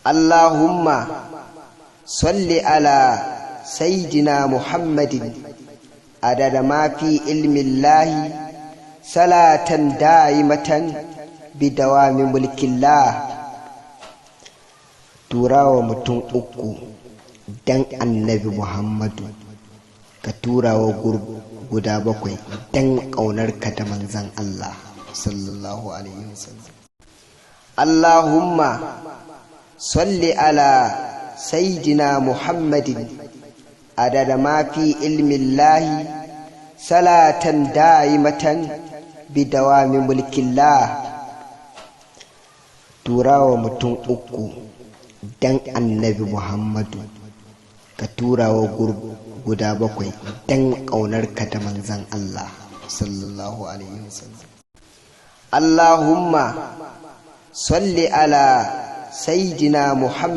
Allahumma salli ala sayyidina Muhammadin adada ma fi ilmillahi salatan da'imatan bidawami mulkillah. Turawa mutum uku dan Annabi Muhammadu, ka turawa guda bakwai dan ƙaunarka da manzan Allah sallallahu alaihi wasallam. Allahumma salli ala sayyidina Muhammadin adada ma fi ilmillahi salatan da'imatan bidawami mulkillah. Turawa mutum uku dan Annabi Muhammadu, ka turawa guda bakwai dan ƙaunarka da manzan Allah sallallahu alaihi wasallam. Allahumma salli ala sayyidina Muhammad.